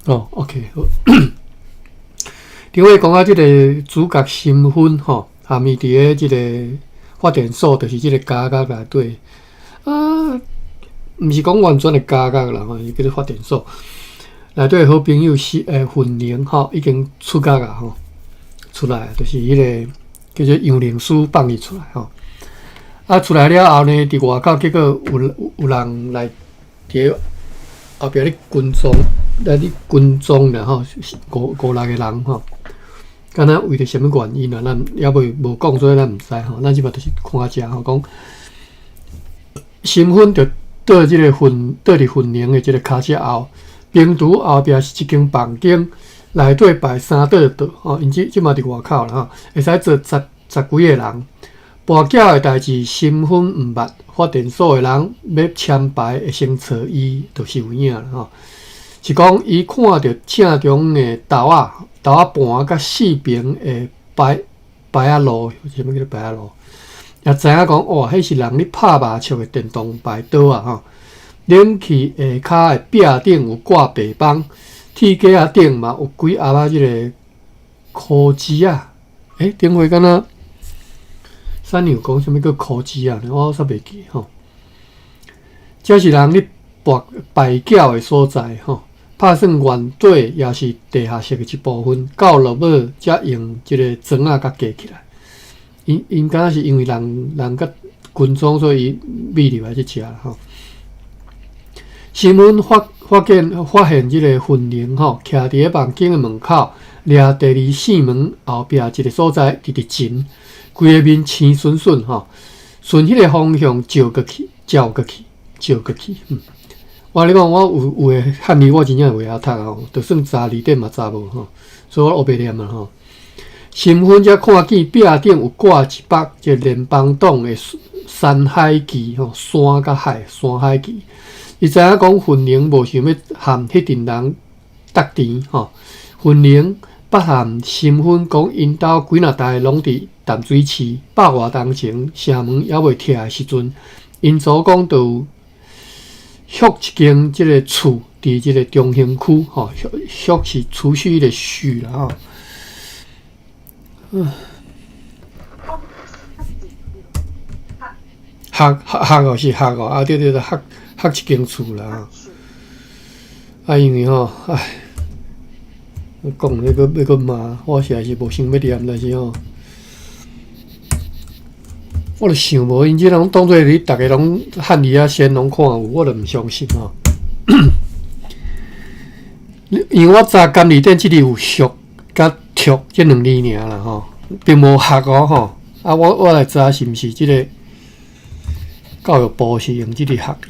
哦，OK，好。頂回講到這个主角身份吼，含伊佇咧這个發電所，就是這个監獄內底啊，毋是講完全的監獄啦吼，伊叫做發電所內底好朋友是訓練吼，已經出獄啊吼，出來就是彼个叫做楊靈師放伊出來吼。啊，出來了後呢，佇外口結果有人來佇後壁咧跟蹤，來咧跟蹤啦吼，五五六个人吼。敢若為著啥物原因啊？咱猶未無講，所以咱毋知吼。咱這擺就是看遮吼，講身份就倒這个訓倒佇訓練的這个跤車後，平廚後壁是一間房間，內底擺三桌桌吼，𪜶這這馬佇外口啦吼，會使坐十幾个人。跋筊的代誌，身份毋捌，發電所的人欲簽牌會先揣伊，就是有影啦吼。是講伊看著正中的豆仔、豆仔盤佮四爿的牌牌仔路，啥物叫做牌仔路？也知影講，哇，彼是人咧拍麻將的電動牌桌啊吼。冷氣下跤的壁頂有掛白板，鐵架仔頂嘛有幾盒仔這个箍枝仔。欸，頂回敢若啥人有講啥物叫箍枝仔呢？我煞袂記吼。這是人咧跋牌繳的所在吼。拍算原底也是地下室的一部分，到落尾才用這个磚仔共架起來。𪜶𪜶敢若是因為人人佮跟蹤，所以伊秘入來這遮吼。新聞發現這个訓練吼，徛佇咧房間的門口，掠第二扇門後壁一个所在，直直前，規个面青恂恂吼，順彼个方向照過去，照過去，照過去。我共你講，我有有的漢字我真正袂曉讀吼，就算查字典嘛查無吼，所以我烏白念啊吼。身份才看見壁頂有掛一幅這聯邦黨的山海旗吼，山佮海，山海旗。伊知影講訓練無想欲和彼陣人搭甜吼，訓練捌和身份講𪜶兜幾若代攏佇淡水市，百外冬前城門猶未拆的時陣，𪜶祖公就有蓄一間這个厝佇這个中興區吼，蓄蓄是儲蓄的蓄啦吼。學學學哦是學哦，啊對對對，學學一間厝啦吼。啊因為吼，唉，講欲閣欲閣罵，我實在是無想欲念，但是吼，我就想無𪜶這攏當做你逐个攏漢字仔先攏看有，我就毋相信吼。因為我查監字典，這裡有蓄佮蓄這兩字爾啦吼，並無學哦吼。啊，我來查是毋是這个教育部是用這个學字。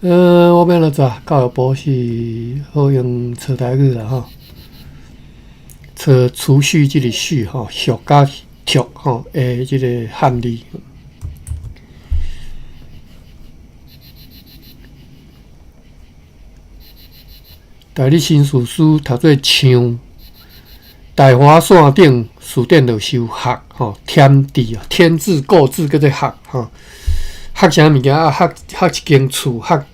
我欲按怎查？教育部是好用揣台語啦吼，揣儲蓄這个蓄吼，蓄佮蓄吼的這个漢字。台語新事書讀做像，大華線頂辭典就收學吼，添置啊，添置購置叫做學吼，學啥物件啊？學學一間厝，學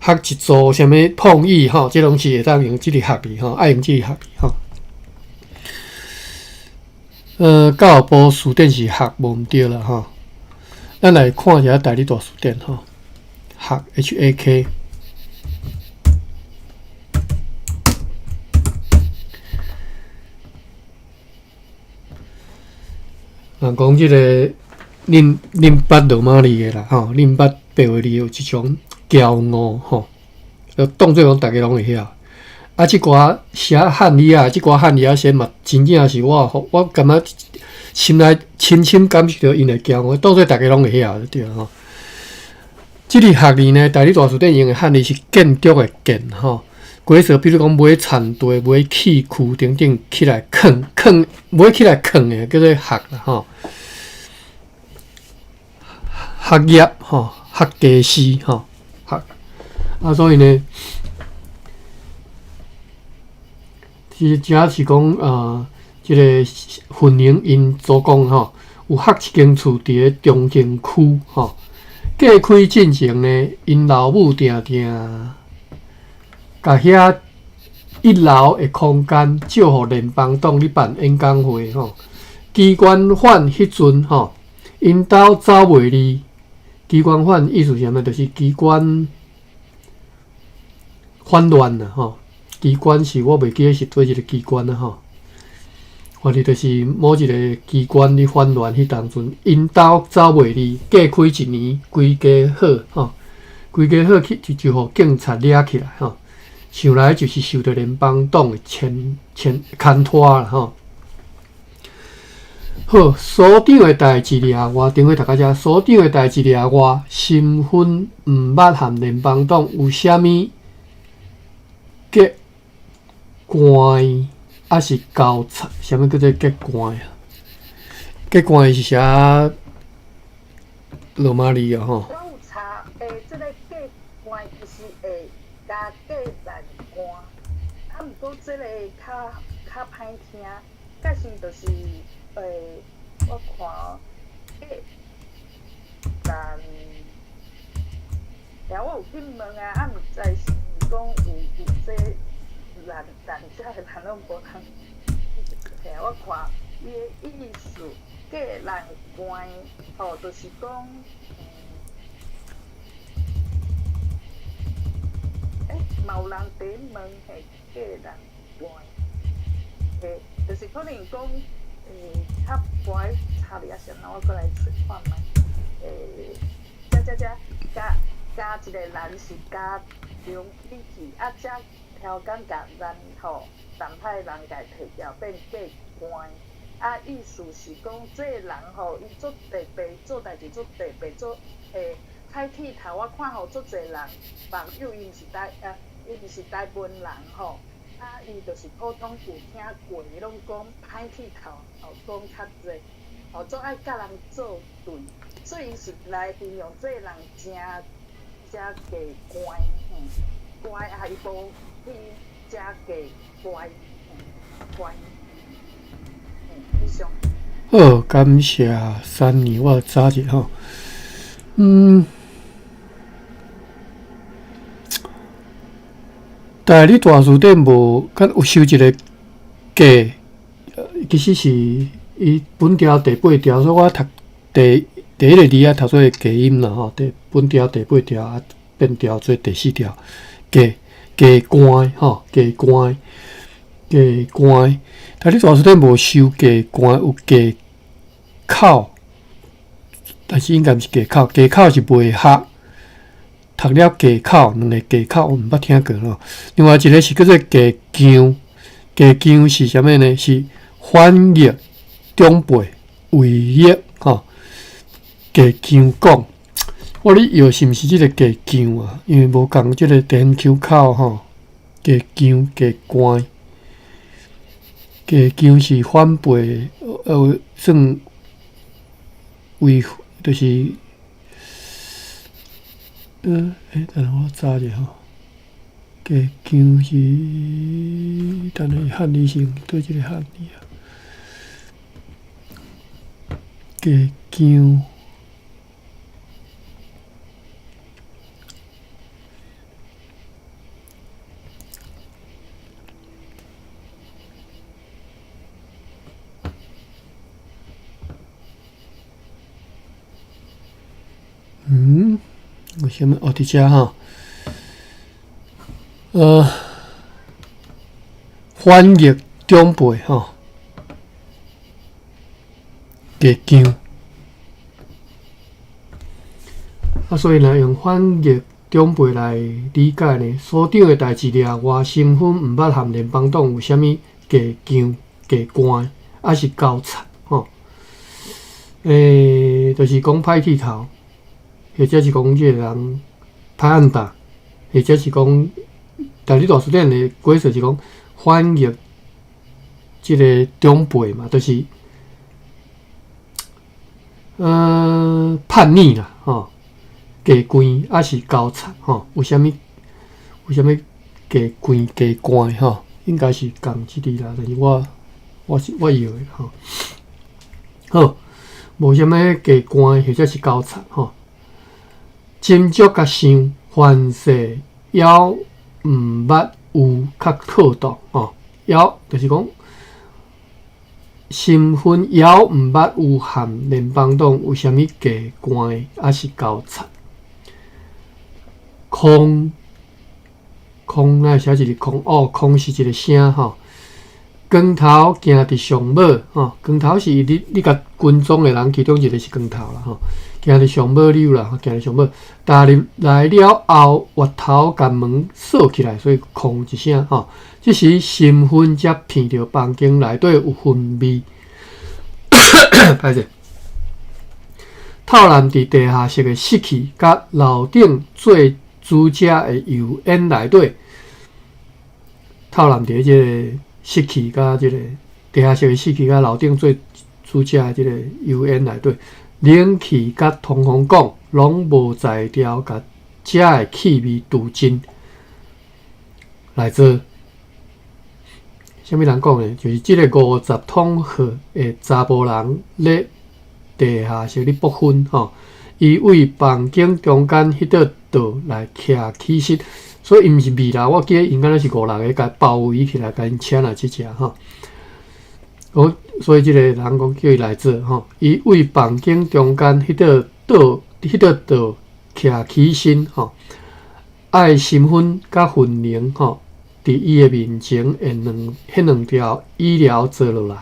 學一組啥物碰椅吼，這攏是會當用這个學字吼，愛用這个學字吼。教育部辭典是學無毋對啦吼，咱來看一下台語大辭典吼，學 H A K。人講這個，恁捌羅馬字的啦吼，恁捌白話字有一種驕傲吼，就當做講逐个攏會曉。啊，這寡寫漢字啊，這寡漢字仔先嘛，真正是我感覺心內深深感受著𪜶的驕傲，當做逐个攏會曉就對吼。這个學字呢，台語大辭典用的漢字是建築的建吼。規則，比如講買田地、買器具等等起來囥囥，買起來囥的叫做學啦吼。學業吼，學家師吼，學啊，所以呢，其實這是講啊，這个訓練𪜶祖公吼，有學一間厝佇咧中興區吼，过開進前呢，𪜶老母定定共遐一樓的空間借予聯邦黨咧辦演講會吼。機關反彼陣吼，𪜶兜走袂離。機關反意思是啥物？就是機關反亂啦吼。機關是我袂記得是佗一个機關啊吼。反正就是某一个機關咧反亂彼當陣，𪜶兜走袂離，過開一年，規家伙吼，規家伙去就就予警察掠起來吼。想來就是受著聯邦黨的牽牽牽拖啦吼。好，所長的代誌掠我，頂回讀到遮，所長的代誌掠我，身份毋捌和聯邦黨有啥物結關，抑是交叉？啥物叫做結關啊？結關是寫羅馬字啊吼。我有查，這个過關其實會加過難關，啊，毋過這个較較歹聽，確實就是我看過難，我有去問啊，啊，毋知是毋是講有有這難難遮的人攏無人，嘿，我看伊的意思過難關，吼，就是講，嘛有人佇問嘿，過難關，就是可能講，較無愛插你啊，啥，那我閣來揣看覓，遮遮遮加加一個人是加強語氣，啊，遮超工共咱吼，淡歹人共提掉變過關，啊，意思是講這个人吼，伊足特別，做代誌足特別，足歹鐵頭。我看吼足濟人，網友伊毋是台啊，伊毋是台灣人吼，啊，伊就是普通有聽過，攏講歹鐵頭，吼，講較濟，吼，足愛佮人作對，所以伊是來形容這個人誠誠假乖，乖啊，伊無去誠假乖，乖，以上。好，感謝三年，我查一下吼。但是你大辭典無，敢有收一个假，其實是伊本條第八條，所以我讀第第一个字仔讀做假音啦吼。第本條第八條啊，變調做第四條，假假官吼，假官假官。但你大辭典無收假官，有假口，但是應該毋是假口，假口是袂學。讀了假口，兩个假口我毋捌聽過吼。另外一个是叫做假姜，假姜是啥物呢？是反逆長輩違逆吼。假姜講，我咧藥是毋是這个假姜啊？因為無仝這个田丘口吼，假姜假官，假姜是反背，算違，就是。等下我查一下吼。假姜是，等下漢字是用佗一个漢字啊？假姜，為啥物？哦，佇遮吼，反逆長輩吼，假姜。啊，所以若用反逆長輩來理解呢，所長的代誌掠外身份毋捌和聯邦黨有啥物假姜、假官，抑是交叉吼？就是講歹鐵頭。或者是講這个人歹按打，或者是講，但你大辭典的解釋是講反逆這个長輩嘛，就是，叛逆啦，吼，假官抑是交叉吼，有啥物有啥物假官假官吼，應該是仝這个啦，但是我我是我搖的吼，好，無啥物假官或者是交叉吼。斟酌佮想，凡事猶毋捌有較妥當吼，猶就是講身份猶毋捌有和聯邦黨有啥物過關，抑是交叉。空空，哪會寫一個空？哦，空是一個聲吼。光頭行佇上尾吼，光頭是你你共跟蹤的人，其中一個是光頭啦吼。行佇上尾溜啦，行佇上尾，踏入來了後，越頭共門鎖起來，所以空一聲吼。這時身份才聞著房間內底有薰味。歹勢，透濫佇地下室的濕氣，佮樓頂做主食的油煙內底，透濫佇這個濕氣佮這個地下室的濕氣，佮樓頂做主食的這個油煙內底，冷氣佮通風管攏無才調，共遮的氣味除盡來做。啥物人講的？就是這個50桶號的查埔人咧地下室咧爆薰吼，伊對房間中間彼道道來徛起身，所以伊毋是味啦，我記得𪜶敢若是五六个共包圍起來，共𪜶請來這食吼。我所以這個人講叫伊來做吼，伊對房間中間彼道道彼道道徛起身吼，愛身份佮份量吼，佇伊的面前的兩彼兩條椅寮坐落來，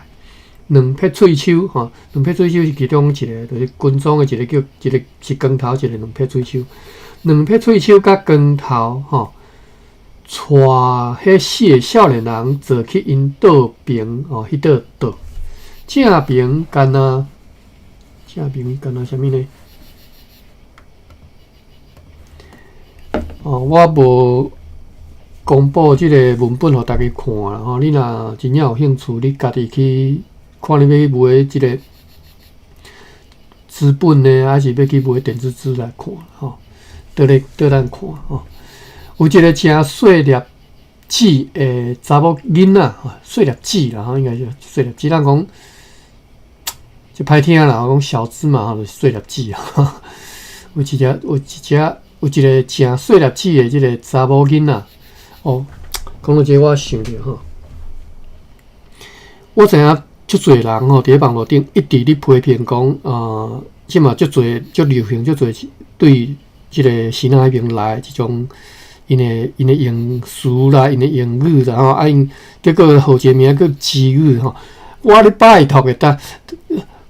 兩撇喙鬚吼，兩撇喙鬚是其中一個，就是軍裝的一個叫一個是光頭，一個兩撇喙鬚。兩撇喙鬚佮光頭吼，帶彼四个少年人坐去𪜶倒爿吼，彼桌桌正爿敢若正爿敢若啥物呢？哦，我無公布這个文本予大家看啦吼，你若真正有興趣，你家己去看你欲去買這个紙本的，還是欲去買電子書來看吼？倒咧倒咱看吼，有一个誠細粒子的查某囡仔，細粒子啦吼，應該是細粒子。咱講這歹聽啦，講小芝麻就是細粒子啊。有一隻，有一隻，有一个誠細粒子的這个查某囡仔。哦，講到這個，我想著吼，我知影足濟人吼，佇咧網路頂一直咧批評講，這馬足濟足流行足濟對這个支那彼邊來的這種𪜶的用詞啦，𪜶的用語啦吼，啊𪜶結果號一个名叫支語吼，我咧拜託的，但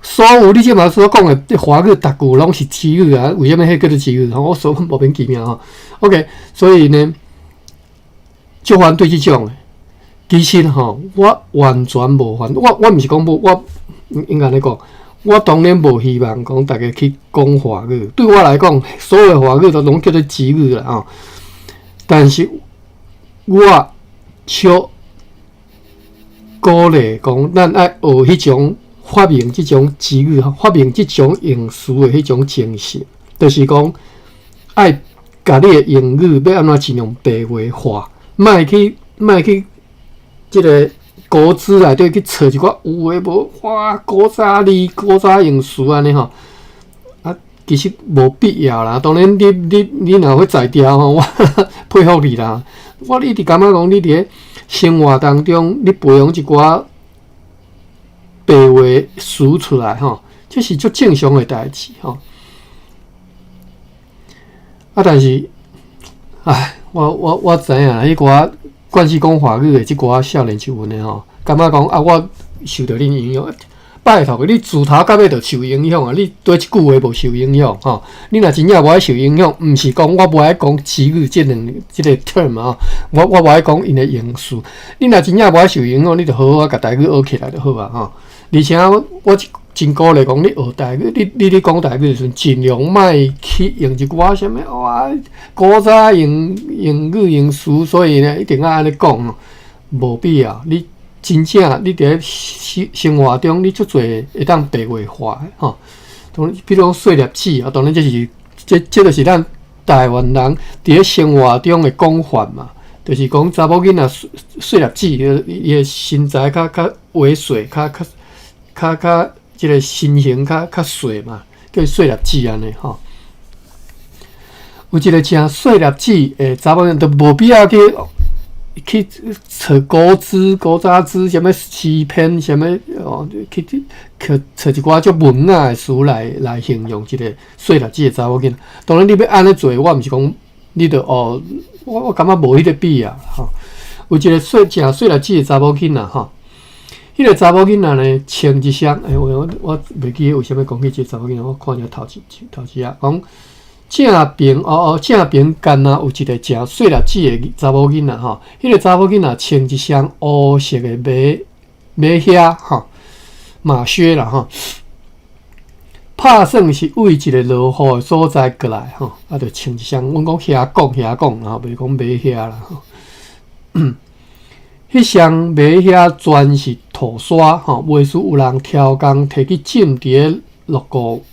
所有你這馬所講的這華語逐句攏是支語啊，為啥物彼叫做支語？吼，我說莫名其妙吼。OK，所以呢，足反對這種的，其實吼，我完全無反，我我毋是講無，我應該按呢講，我當然無希望講逐家去講華語。對我來講，所有的華語都攏叫做支語啦吼。但是，我卻鼓勵講，咱愛學彼種發明這種支語、發明這種用詞的彼種精神，就是講愛共你的用語欲按怎盡量白話化。莫去莫去，這个古紙內底去揣一寡有的無，哇，古早字、古早用詞按呢吼，啊，其實無必要啦。當然你，你你你若有彼才調吼，我佩服你啦。我一直感覺講，你佇咧生活當中，你培養一寡白話詞出來吼，這是足正常的代誌吼。啊，但是，唉。我我我知影，彼寡慣勢講華語的這寡少年像阮的吼，感覺講啊，我受著恁影響。拜託，你自頭到尾就受影響啊！你對這句話無受影響吼？你若真正無愛受影響，毋是講我無愛講支語這兩這个 term 啊，我我無愛講𪜶的用詞。你若真正無愛受影響，你就好好共台語學起來就好啊！吼，而且我真鼓勵講，你學台語，你你咧講台語的時陣，盡量莫去用一寡啥物哇，古早用用語用詞，所以呢，一定愛按呢講，無必要。你真正你佇咧生生活中，你足濟會當白話化的吼。當比如講細粒子啊，當然這是這這就是咱台灣人佇咧生活中的講法嘛，就是講查某囡仔細細粒子，伊的身材較較微細，較較較較。這个身形較較細嘛，叫細粒子按呢吼。有一个誠細粒子的查某囡仔，都無必要去揣古詩、古早詩，啥物詩篇，啥物哦，去揣一寡足文雅的詞來形容一個細粒子的查某囡仔。當然，你欲按呢做，我毋是講你著哦，我感覺無彼個必要吼。有一個細誠細粒子的查某囡仔吼，彼個查某囡仔呢，穿一雙，欸，我袂記得為啥物講起這個查某囡仔，我看一下頭一頭一頁講。正爿哦哦，正爿敢若有一個誠細粒子的查某囡仔吼，彼個查某囡仔穿一雙烏色的馬靴吼，馬靴啦吼，拍算是對一个落雨的所在過來吼，啊，就穿一雙，阮講靴管靴管，吼，袂講馬靴啦吼。彼雙馬靴全是塗沙吼，袂輸有人挑工提去浸佇咧六股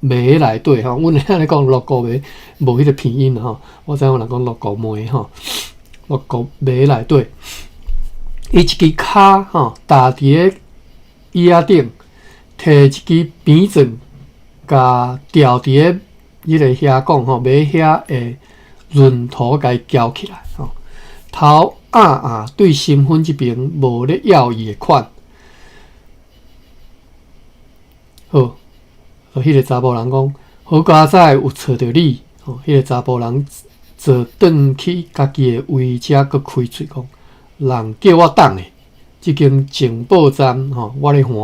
糜內底吼，阮會按呢講六股糜，無彼個拼音吼，我知影有人講六股糜吼，六股糜內底，伊一支跤吼，踏佇咧椅仔頂，提一支扁鑽，共吊佇咧彼個靴管吼，馬靴的潤塗共伊撬起來吼，頭壓壓對身份這爿無咧要伊的款，好。彼個查埔人講，好佳哉有揣著你！吼，彼個查埔人坐轉去家己的位置，閣開喙講：人叫我等的，這間情報站吼，我咧看。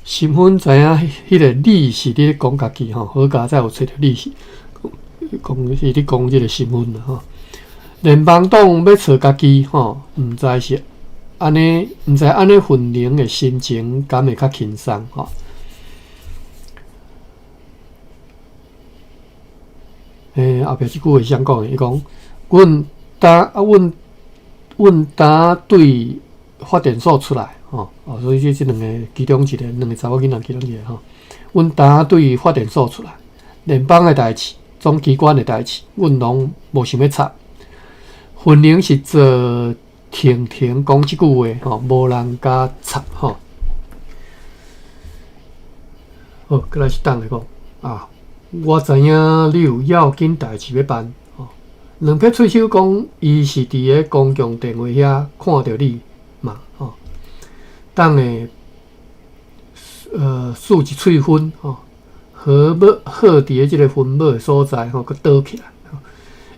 身份知影彼個你是咧講家己吼，好佳哉有揣著你是講是咧講這個身份啦吼。聯邦黨欲揣家己吼，毋知是按呢，毋知按呢份量的心情，敢會較輕鬆吼。欸，後壁這句話是啥講的？伊講，阮今啊，阮阮今對發電所出來，吼，哦，所以這兩个其中一个，兩个查某囡仔其中一个吼。阮今對發電所出來，聯邦的代誌，總機關的代誌，阮攏無想欲插。分明是做停停講這句話，吼，無人敢插，吼。好，過來是等下講啊。我知影你有要緊代誌欲辦，吼。兩撇喙手講，伊是佇咧公共電話遐看著你嘛，吼。等下，欶一喙薰，吼，荷帽好佇咧這个薰帽的所在，吼，閣倒起來。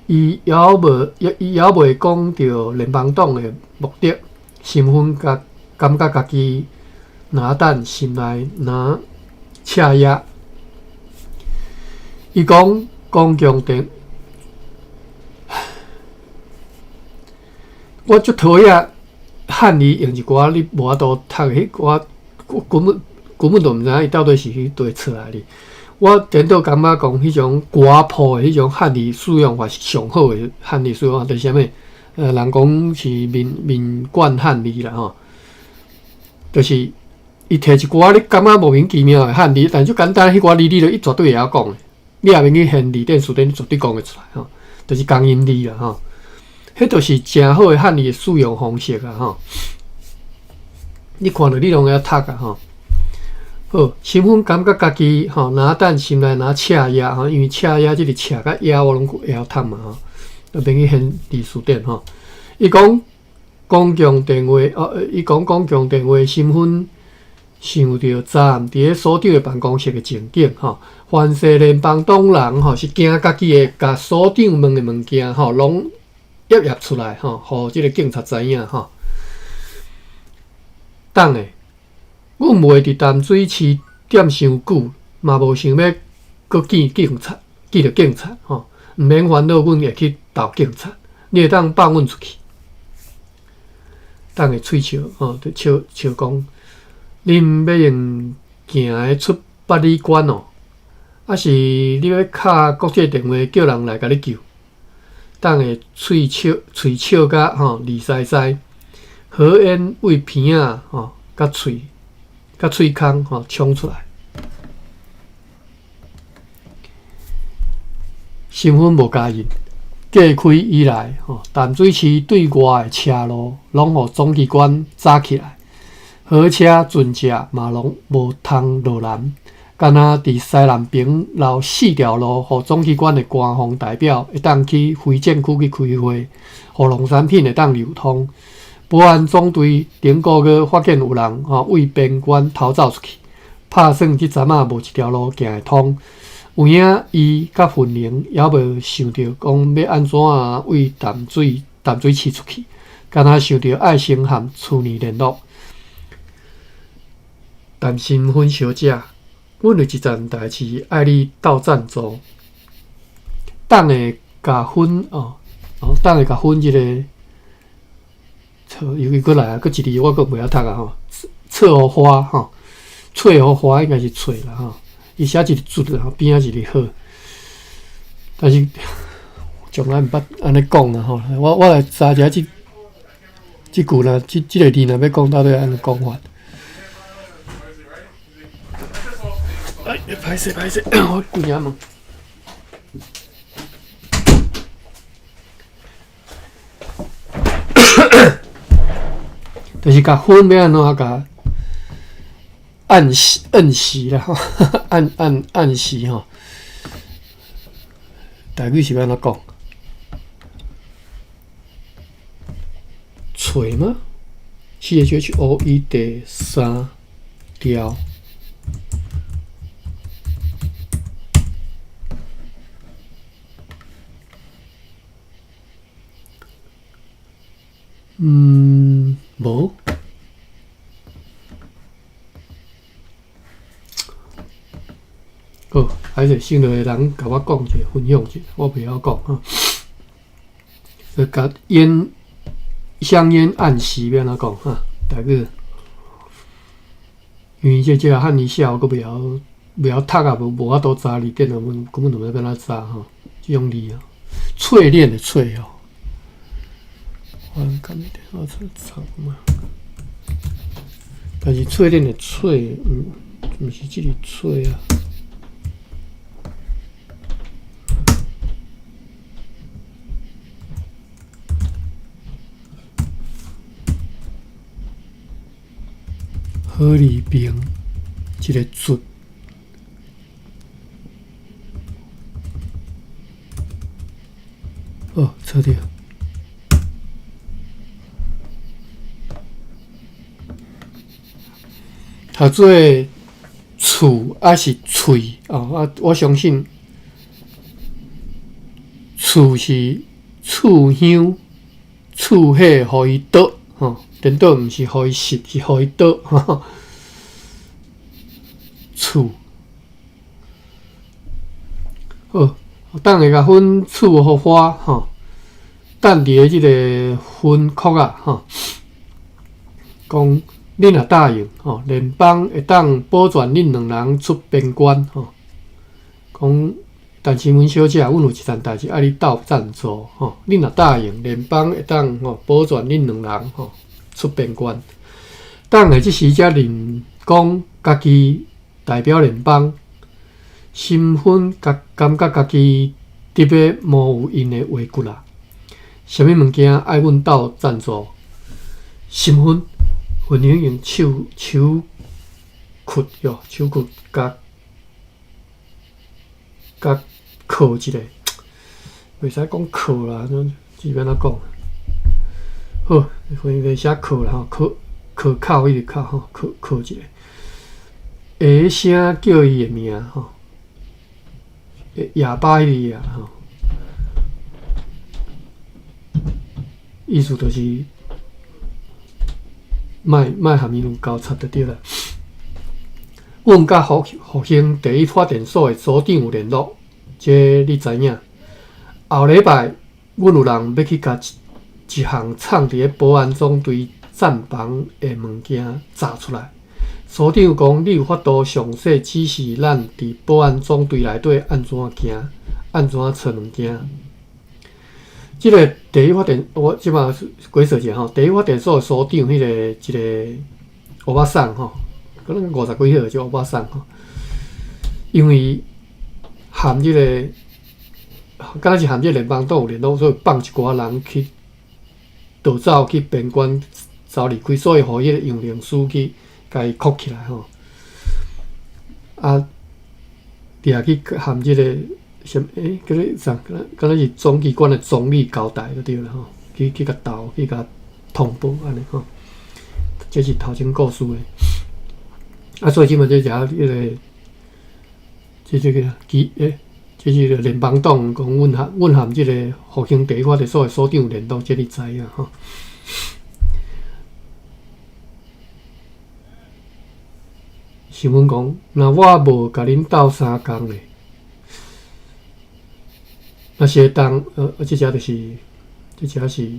伊猶無，伊猶未講著聯邦黨的目的，身份佮感覺家己若等心內若赤熱。伊講公共電，我足討厭漢語用一寡你無法度讀的彼寡，我根本就毋知影伊到底是去佗出來的。我顛倒感覺講，彼種歌譜的彼種漢字使用法是上好的漢字使用法，就是啥物？人講是民間漢字啦吼，就是伊提一寡你感覺莫名其妙的漢字，但是足簡單，彼寡字你著伊絕對會曉講的。你也免去現字典、詞典，你絕對講會出來吼，就是共音字啦吼。彼就是誠好的漢字的使用方式啊吼。你看著你攏會曉讀啊吼。好，身份感覺家己吼，若等心內若赤熱吼，因為赤熱這個赤佮野我攏會曉讀嘛吼，就免去現字詞典吼。伊講公共電話哦，伊講公共電話身份。想著昨暗佇咧所長的辦公室的情景吼，凡勢聯邦黨人吼是驚家己會共所長問的物件吼，攏挹挹出來吼，予這个警察知影吼。等下，阮袂佇淡水市踮傷久，嘛無想欲閣見警察，見著警察吼，毋免煩惱，阮會去鬥警察，你會當放阮出去。等下喙笑吼，笑笑講。恁欲用行的出八里關哦，抑是你欲敲國際電話叫人來共你救？等下喙笑喙笑甲吼膩師師，火煙對鼻仔吼佮喙佮喙空吼衝出來，身份無加印。過開以來吼，淡水市對外的車路攏予總機關閘起來。火車、船隻嘛攏無通落南，敢若佇西南爿留四條路，予總機關的官方代表會當去非戰區去開會，予農產品會當流通。保安總隊頂個月發現有人吼為邊關逃走出去，拍算這陣仔無一條路行會通。有影伊佮雲寧猶無想著講欲按怎為淡水市出去，敢若想著愛先和厝呢聯絡。陳新芬小姐，阮有一件代誌愛你鬥贊助。等下共粉哦，等下共粉這个，又閣來啊，閣一字我閣袂曉讀啊吼。翠花吼，翠花應該是翠啦吼。伊寫一个竹啦，邊仔一个好，但是從來毋捌按呢講啦吼。我來查一下這這句啦，這個字若欲講到底按怎講法？哎，歹勢歹勢，我規下問。就是共粉欲按怎共按時按時啦，按按按時吼。台語是欲按怎講？揣嗎？CHHOE 第三條。嗯，無。好，還是先落的人共我講一下，分享一下，我袂曉講哈。就共煙香菸按時欲按怎講哈？台語，因為這這漢語寫我閣袂曉讀啊，無法度查字典啊，阮根本就毋知欲按怎查吼。這種字啊，淬煉的淬哦。我感覺我查嘛，但是淬煉的淬，毋是這個淬啊。好利平，一个卒。哦，錯著。讀做厝抑是喙哦？啊，我相信厝是厝香，厝火予伊倒吼，顛倒毋是予伊熄，是予伊倒。厝好，等下共粉厝予花吼，等佇咧這个分窟啊吼，講。恁若答應吼，聯邦會當保全恁兩人出邊關吼。講陳新芬小姐，阮有一件代誌愛你鬥贊助吼。恁若答應，聯邦會當吼保全恁兩人吼出邊關。等下這時才認講家己代表聯邦，身份感覺家己特別無有𪜶的話骨啦。啥物物件愛阮鬥贊助？身份。雲寧用手手屈喲，手屈共共靠一下，袂使講靠啦，這欲按怎講？好，分袂寫靠啦吼，靠靠靠彼個靠吼，靠靠一下。下聲叫伊的名吼，啞巴彼個吼，意思就是。莫莫含伊有交插就對啦。阮佮復興第一發電所的所長有聯絡，這你知影。後禮拜，阮有人欲去共一項藏佇咧保安總隊棧房的物件查出來。所長講，你有法度詳細指示咱佇保安總隊內底按怎行，按怎揣物件。這个第一發電，我這馬解說一下吼。第一發電所的所長，彼個一个歐巴桑吼，可能五十幾歲就歐巴桑吼。因為含這个，敢若是含這個聯邦黨有聯絡，所以放一寡人去逃走去邊關走離開，所以予彼個楊靈書去共伊銬起來吼。啊。掠去含這个啥欸，叫做啥？敢若是總機關的總理交代就對啦吼，去共鬥，去共通報按呢吼。這是頭前故事的。啊，所以這馬這遮彼个，這個機欸，這是聯邦黨講阮含這个復興地法的所的所長聯絡，這你知影吼。新聞講，若我無共恁鬥相共咧，若是會當，這遮就是，這遮是，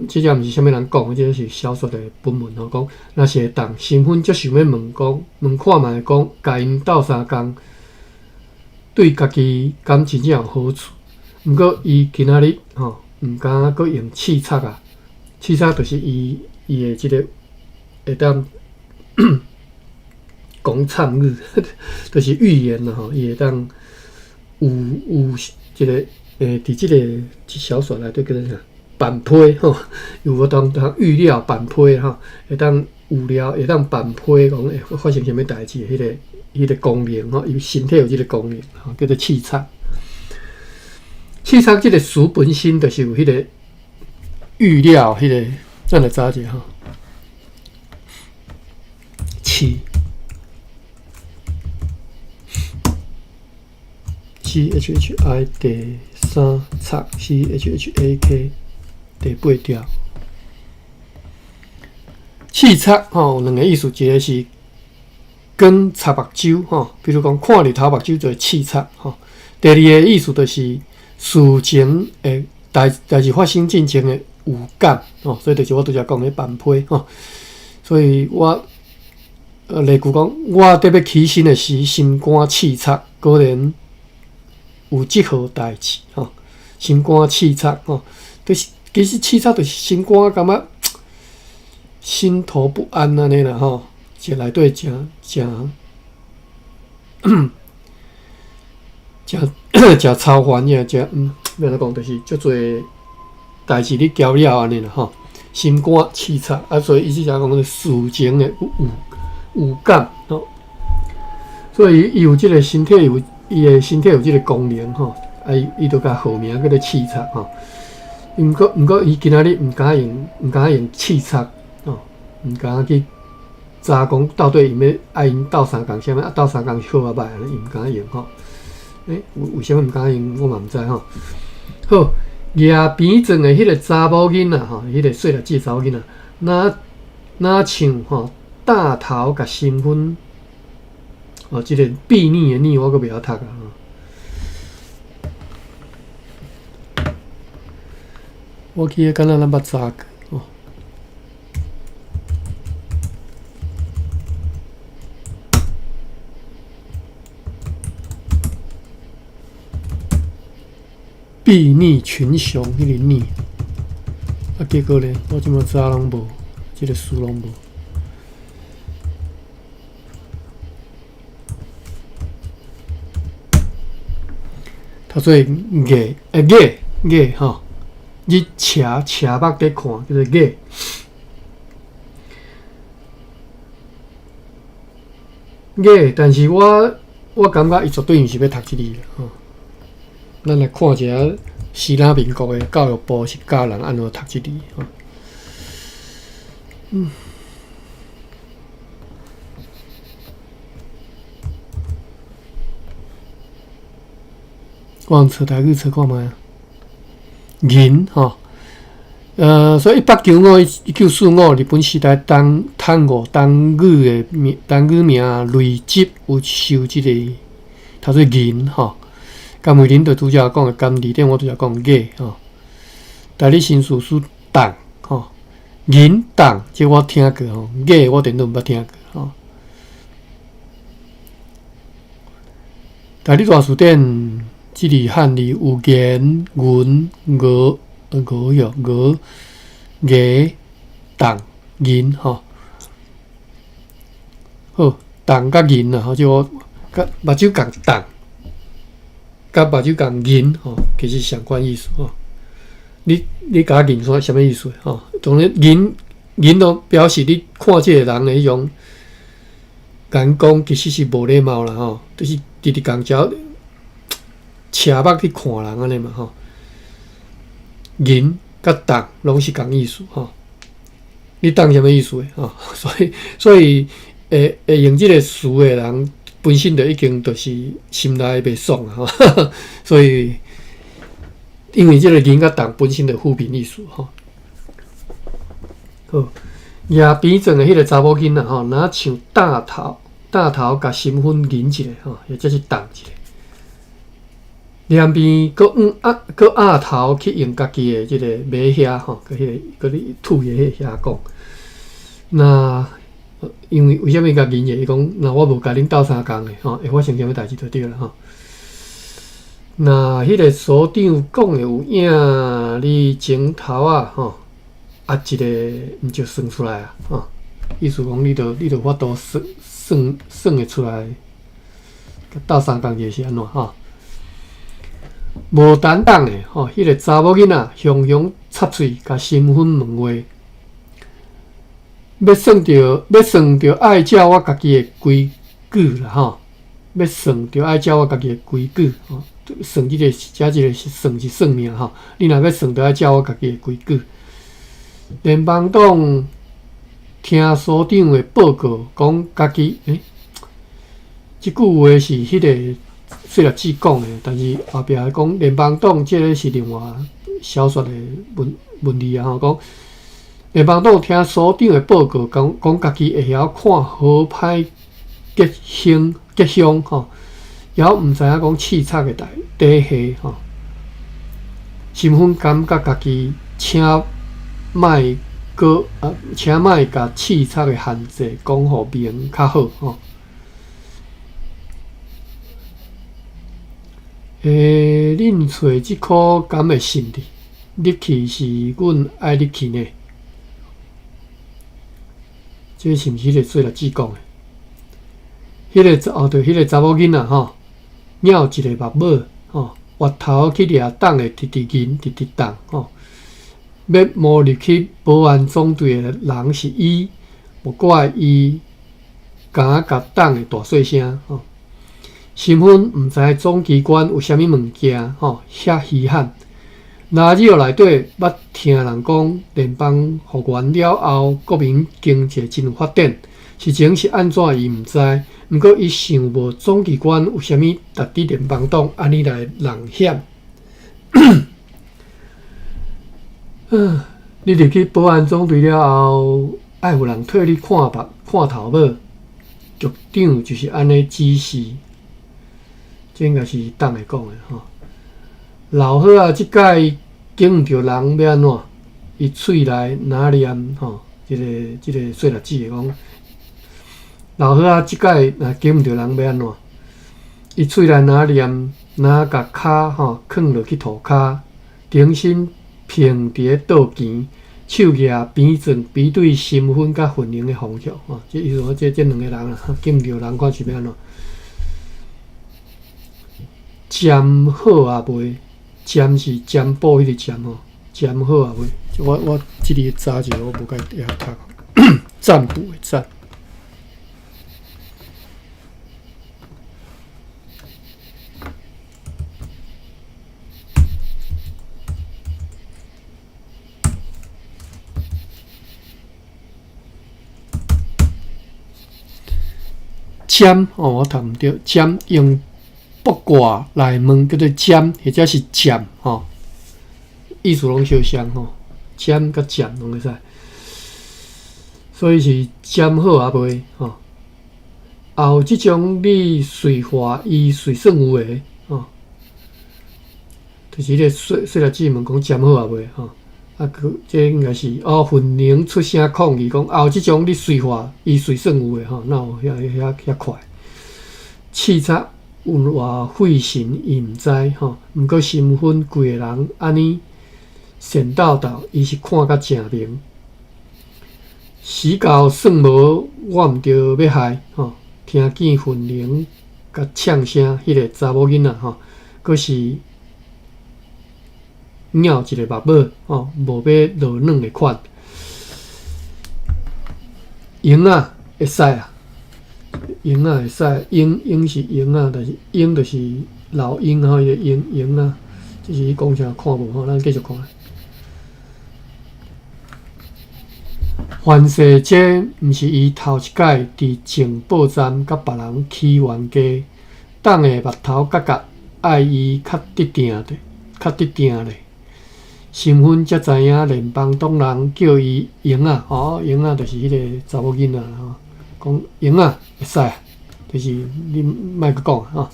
這遮毋是啥物人講，這是小說的本文吼。講，若是會當，身份足想欲問講，問看覓講，共𪜶鬥相共，對家己敢真正有好處？毋過伊今仔日吼，毋敢閣用刺插啊，刺插就是伊的這个會當。講讖語，就是預言啦吼，伊會當有這个佇這个小說內底叫做啥？反批吼，有法當通預料反批吼，會當預料，會當反批講會發生啥物代誌，彼个功能吼，伊身體有這个功能吼，叫做刺插。刺插這个詞本身就是有彼个預料，彼个，咱來查一下吼，刺。CHHI 第三插，CHHAK 第八條。刺插吼，有兩个意思，一个是光插目睭吼，比如講看日頭目睭就會刺插吼。第二个意思就是事情的代誌發生進前的預感吼，所以就是我拄才講的反批吼。所以我例句講，我伫欲起身的時，心肝刺插，果然有這號代誌吼，心肝刺插吼，就是其實刺插就是心肝感覺心頭不安按呢啦吼，這內底誠誠誠誠操煩的，誠欲按怎講，就是足濟代誌你交了按呢啦吼，心肝刺插啊，所以意思就講事情的有感吼，所以伊有這个身體有。伊的身體有這个功能吼，啊，伊就共號名叫做刺插吼。毋過，伊今仔日毋敢用刺插吼，毋敢去查講到底𪜶欲愛𪜶鬥相共啥物，啊鬥相共是好抑歹，按呢伊毋敢用吼。為啥物毋敢用，我嘛毋知吼。好，蜈邊庄的彼个查某囡仔吼，彼个細粒子查某囡仔，若像吼大頭共身份。哦，這个睥睨的睨我閣袂曉讀啊！我記得敢若咱捌查過哦。睥睨群雄，彼个睨，啊，結果咧，我這馬查攏無，這个詞攏無。讀做眼，眼眼吼，你斜目佇看，叫做眼。眼，但是我感覺伊絕對毋是欲讀這字吼。咱來看一下希臘民國的教育部是教人按怎讀這字吼。我用揣台語揣看覓啊？銀吼，所以1895、1945日本時代當探五單語的名，單語名累積有受這个讀做銀吼。甘慧玲就拄才講的，甘字典我拄才講眼吼。代理新事書檔吼，銀檔這我聽過吼，眼我頂都毋捌聽過吼。代理大辭典。這字漢字有言、銀、鵝、鵝喲、鵝、牙、檔、銀吼。好，檔佮銀啦，吼，就我佮目睭共檔，佮目睭共銀吼，其實相關意思吼。你共銀說啥物意思吼？當然銀銀都表示你看這個人的彼種眼光，其實是無禮貌啦吼，就是。直直共招斜目去看人按呢嘛吼。忍佮擋攏是仝意思吼。你擋啥物意思的吼？所以會用這个詞的人，本身就已經就是心內袂爽啊！吼，所以因為這个忍佮擋本身就負面意思吼。好，舉扁鑽的彼个查某囡仔吼，若像擔頭，擔頭共身份忍一下吼，或者是擋一下。兩邊閣往壓，閣壓頭去用家己的這个馬靴吼，閣彼个閣咧吐的彼个靴講。那因為為啥物共忍者？伊講，若我無共恁鬥相共的吼，會發生啥物代誌就對啦吼。若彼个所長講的有影，你前頭仔吼，啊一个毋就算出來啊吼，意思講你著法度算算算會出來，鬥相共者是按怎吼？無擔當的吼，彼个查某囡仔雄雄插喙，共身份問話，欲算著愛照我家己的規矩啦吼，欲算著愛照我家己的規矩吼，算這个遮這个是算是算命吼，你若欲算，著愛照我家己的規矩。聯邦黨聽所長的報告，講家己欸，這句話是彼个細粒子講的，但是後壁講聯邦黨這个是另外小說的文文字啊吼，講聯邦黨聽所長的報告，講講家己會曉看好歹吉凶吉凶吼，猶毋知影講刺插的底底下吼，身份感覺家己請莫閣啊，請莫共刺插的限制講予明較好吼。欸，恁揣這箍敢會信哩？入去是阮愛入去呢？這是毋是彼个細粒子講的？彼个哦，對，彼个查某囡仔吼，咬一个目母吼，越頭去掠擋的，直直忍，直直擋吼。欲摸入去保安總隊的人是伊，無怪伊敢共擋的大細聲吼。身份毋知總機關有啥物物件吼，遐稀罕。垃圾內底捌聽人講，聯邦復原了後，國民經濟真有發展。實情是按怎伊毋知，毋過伊想無總機關有啥物值得聯邦黨按呢來弄險。你入去保安總隊了後，愛有人替你看目看頭母，局長就是按呢指示。這應該是黨會講的吼。老好啊，這擺揀毋著人欲按怎？伊喙內若念吼，這个細粒子講，老好啊，這擺若揀毋著人欲按怎？伊喙內若念，若共跤吼囥落去塗跤，重新平佇咧桌前，手舉扁鑽比對身份佮份榮的方向吼。這意思講，這兩个人啊，揀毋著人，看是欲按怎？占好啊未？占是占卜彼个占吼，占好啊未？我這裡查一下，我無介會曉讀。占卜的占。占哦，我讀毋著。占用卜卦來問，叫做占，或者是占吼，意思攏相像吼，占佮占攏會使。所以是占好啊未吼？也有這種你隨話伊隨算有的吼，就是彼個細細粒子問講占好啊未吼？啊，閣這應該是哦，份寧出聲抗議講，也有這種你隨話伊隨算有的吼，哪有遐遐遐快？刺插有偌費神，伊毋知吼。毋過身份規个人按呢善鬥鬥，伊是看甲誠明。死到算無，我毋著欲害吼。聽見份寧共嗆聲，彼个查某囡仔吼，閣是咬一个目母吼，無欲落軟的款。閒啊，會使啊。鷹仔會使，鷹鷹是鷹仔，但是鷹就是老鷹吼，伊個鷹鷹仔，這是伊講啥看無吼，咱繼續看。凡世這毋是伊頭一擺佇情報站佮別人起冤家，黨的目頭角角愛伊較得定的，較得定咧。身份才知影聯邦黨人叫伊鷹仔，哦，鷹仔就是彼個查某囡仔吼，講鷹仔會使啊，就是你莫閣講吼。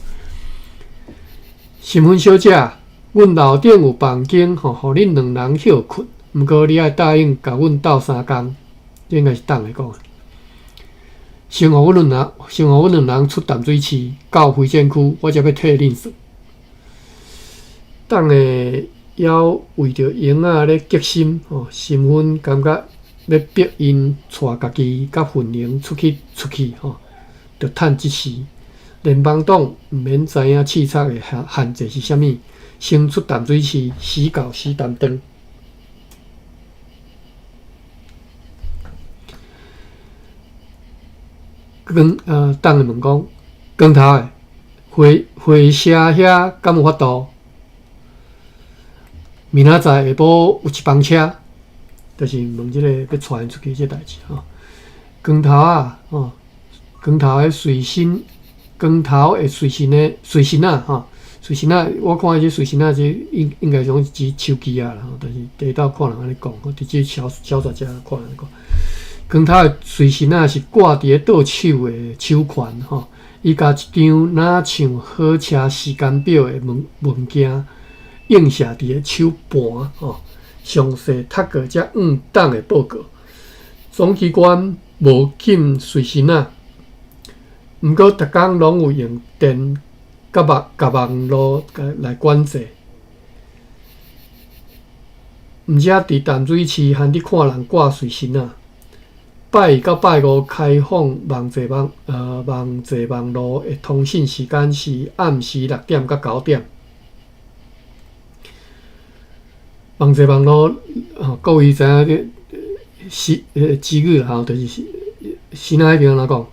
身份小姐，阮樓頂有房間吼，予恁兩人歇睏，毋過你愛答應共阮鬥相共，這應該是黨的講的。先予阮兩人，先予阮兩人出淡水市到會展區，我才欲替恁算。黨的猶為著鷹仔咧激心吼，身份感覺欲逼𪜶帶家己佮奮寧出去出去吼，著趁這時。聯邦黨毋免知影刺賊的限限制是啥物，先出淡水市，死到死擔當。光黨的問講，光頭的，火火車遐敢有法度？明仔載下晡有一班車，就是問這個欲帶𪜶出去這代誌吼。光頭仔吼，光頭的隨身，光頭的隨身的隨身仔吼，隨身仔，我看這隨身仔這應應該講是指手機仔啦吼，但是第一道看人按呢講，佇這小小說遮看人講，光頭的隨身仔是掛佇咧倒手的手環吼，伊共一張若像火車時間表的物物件。映射佇咧手盤吼，詳細讀過才向黨的報告。總機關無禁隨身仔，毋過逐工攏有用電佮網佮網路來管制。毋止佇淡水市，罕佇看人掛隨身仔。拜二到拜五開放網際網網際網路的通訊時間是暗時六點到九點。網際網路，吼，各位知影這是支語啦，吼，就是是哪彼邊按怎講？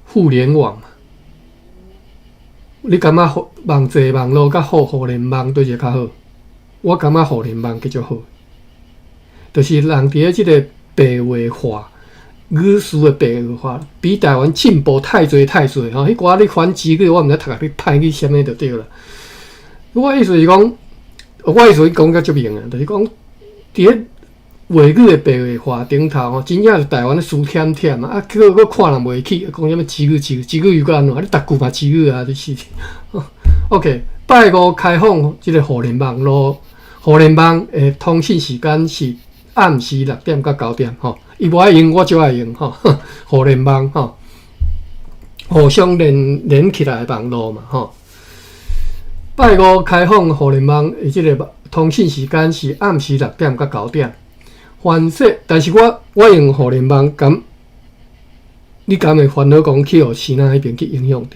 互聯網嘛。你感覺網際網路佮互聯網佗一個較好？我感覺互聯網較好，就是人佇咧這個白話化。語詞的白話化比台灣進步太濟太濟吼，彼寡咧反支語，我毋知讀來去歹去啥物就對啦。我意思是講，我意思講較足明啊，就是講佇咧話語的白話化頂頭吼，真正是台灣咧輸忝忝啊！啊，結果閣看人袂起，講啥物支語支語支語又閣按怎？你逐句嘛支語啊，你是。OK，拜五開放這個互聯網路，互聯網的通訊時間是暗時六點到九點吼。伊無愛用，我就愛用吼。互聯網吼，互相連連起來的網路嘛吼。拜五開放互聯網的這個通訊時間是暗時六點到九點。凡說，但是我我用互聯網，敢你敢會煩惱講去予支那彼邊去影響著？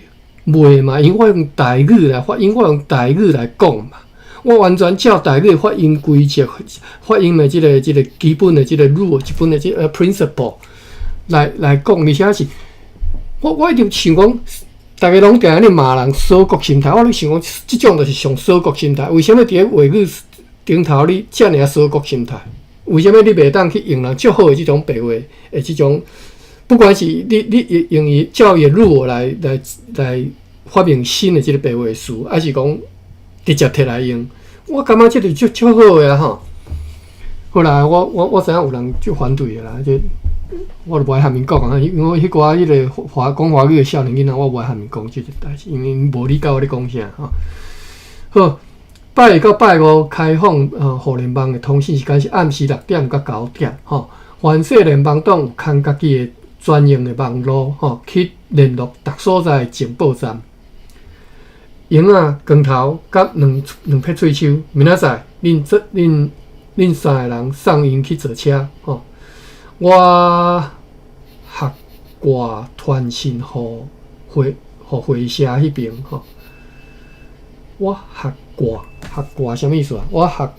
袂嘛，因為我用台語來發音，我用台語來講嘛。我完全照台語發音規則、發音的這個、這個基本的這個 rule、基本的這個 principle 來來講，而且是，我我一直想講，逐家攏定按呢罵人鎖國心態，我咧想講，這種就是上鎖國心態。為啥物佇咧話語頂頭你遮爾鎖國心態？為啥物你袂當去用人足好的這種白話的這種，不管是你你用伊照伊的 rule 來來來發明新的這個白話詞，還是講？直接摕來用，我感覺這就足足好的啊吼。後來我我我知影有人足反對的啦，這我就無愛和𪜶講啊，因為彼寡彼個華講華語的少年囡仔，我無愛和𪜶講這個代誌，因為𪜶無理解我咧講啥吼。好，拜二到拜五開放互聯網的通訊時間是暗時六點到九點吼。凡說聯邦黨有空家己的專用的網路吼，去聯絡逐所在的情報站。鷹仔光頭佮兩兩撇喙鬚，明仔載恁這恁恁三个人送𪜶去坐車吼。我合掛傳訊予火予火車彼邊吼。我合掛合掛啥物意思啊？我合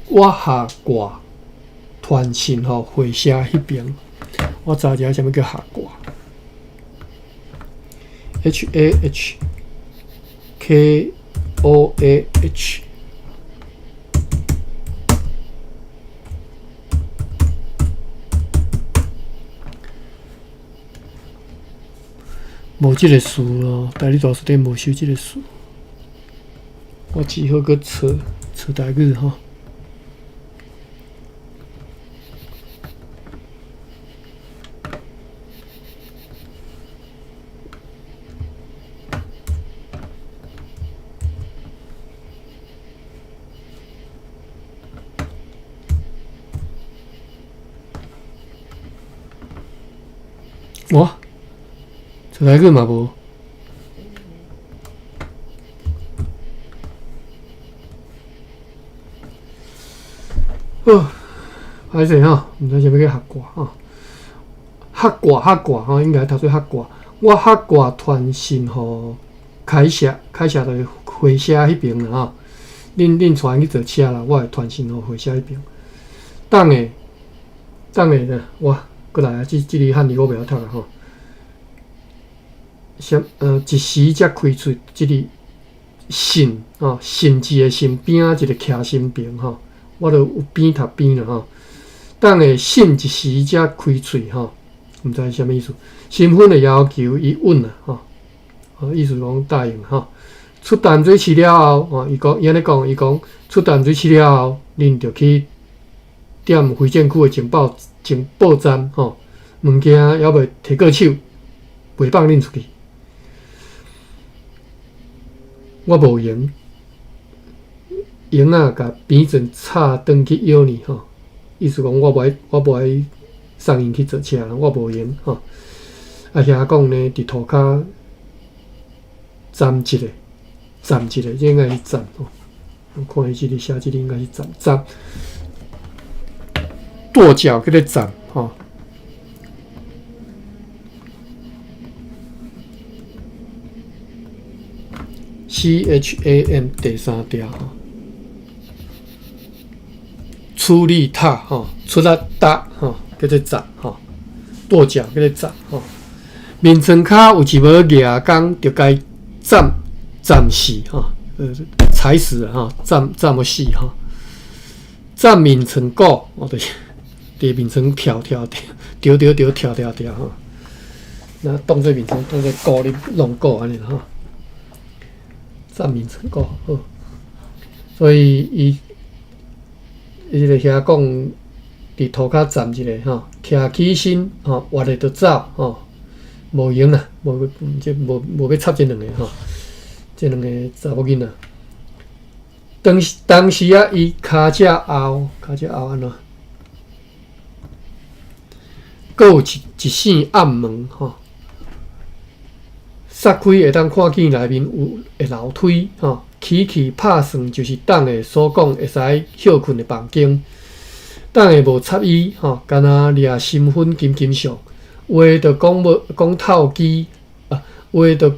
我合掛傳傳信予會社彼爿。我查一下啥物叫合掛，HAHKOAH。無這个詞咯，台語大辭典無收這个詞，我只好閣揣揣台語吼。哇！揣台語嘛無。好，歹勢吼，毋知啥物叫合掛吼。合掛合掛吼，應該讀做合掛。我合掛傳信予凱社，凱社就是會社彼爿啦吼。恁帶𪜶去坐車啦，我會傳信予會社彼爿。等下，等下，我閣來啊！這個漢字我袂曉讀啊吼。啥？一時才開出這个信吼，信字的信邊仔一個徛心旁吼，我著有邊讀邊啦吼。等下信一時才開喙吼，毋知啥物意思。身份的要求伊允啊吼，意思講答應吼。出淡水市了後，吼，伊講伊按呢講，伊講出淡水市了後，恁著去踮非戰區的情報站吼，物件猶未提過手，袂放恁出去。我無閒，閒仔共扁船插轉去約你吼，意思講我無愛送𪜶去坐車，我無閒吼。啊兄講呢，佇塗跤站一下，站一下，這應該是站吼。我看伊這裡寫這裡應該是站站，跺腳叫做站吼。CHAM 第三條吼，出力踏吼，出力踏吼，叫做站吼，跺腳叫做站吼。眠床跤有一無牙工，就共斬斬死吼，踩死吼，斬斬予死吼。斬眠床鼓，哦，就是佇眠床跳跳跳，跳跳跳跳跳跳吼。那當做眠床，當做鼓咧弄鼓按呢吼。斬眠床鼓好，所以伊這个兄講，佇塗跤站一下吼，徛起身吼，活咧就走吼，無閒啦，無這無欲插這兩个吼，這兩個查某囡仔。當時啊，伊跤隻後，跤隻後按怎？閣有一扇暗門吼。撒開會當看見內面有的樓梯吼，起去拍算就是等下所講會使歇睏的房間。等下無插伊吼，干焦掠身份金金相，話著講無講透機啊，話著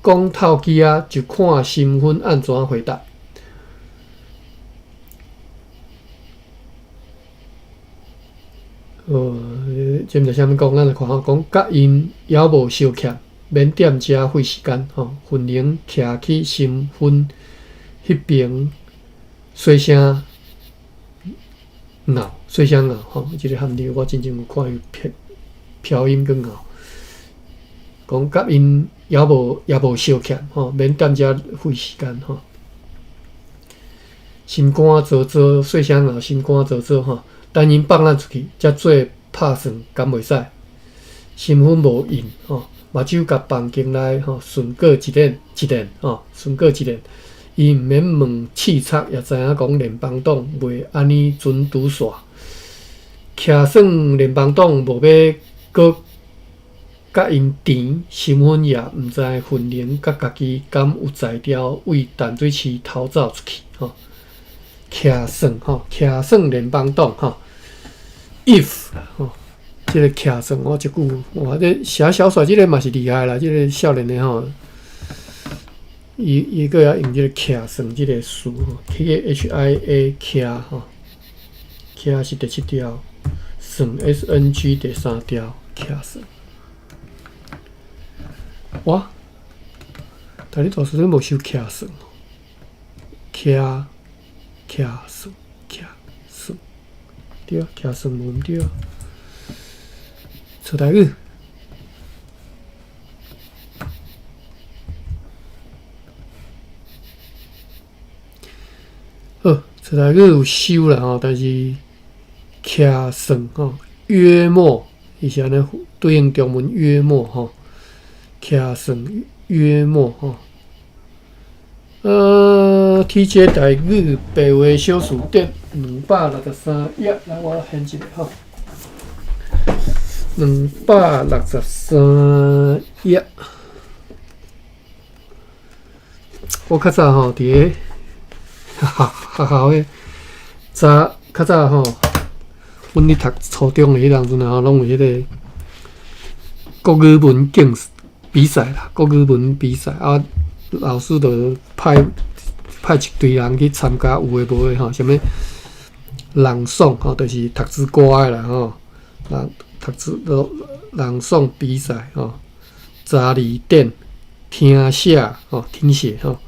講透機啊，就看身份按怎回答。這毋知啥物講，咱來看吼，講佮𪜶猶無相欠，免踮遮費時間吼。雲玲徛去身份彼爿，細聲鬧，細聲鬧吼。這个漢字我真正有看伊飄音閣拗，講佮𪜶猶無相欠吼，免踮遮費時間吼。心肝燥燥，細聲鬧，心肝燥燥吼。等𪜶放咱出去，才做拍算，敢袂使？身份無應吼，目睭共房間內吼順過一眼一眼吼，順過一眼。伊毋免問刺賊，也知影講聯邦黨袂按呢准拄煞。徛算聯邦黨無欲閣佮𪜶纏，身份也毋知雲玲佮家己敢有才調為淡水市逃走出去吼。徛算吼，徛算聯邦黨吼。If 吼，這个徛算我這句，哇，這寫小說這个嘛是厲害啦，這个少年的吼，伊閣會曉用這个徛算這个詞吼，K H I A 徛吼，徛徛是第七條，算 SNG 第三條，徛算。哇！但你大師你無收徛算，徛徛算徛算，對啊，徛算無毋對啊。出台語。好，出台語有收啦吼，但是徛算吼，約莫伊是按呢對應中文約莫吼，徛算約莫吼。TJ 台語白話小辭典263頁，來我現一下吼。263頁，我較早吼佇咧學校的早較早吼，阮咧讀初中的彼當陣吼，攏有彼個國語文競比賽啦，國語文比賽啊，老師就派一堆人去參加，有的無的吼，啥物朗誦吼，就是讀詩歌的啦吼，朗讀詩朗誦比賽吼，查字典、聽寫吼，聽寫吼。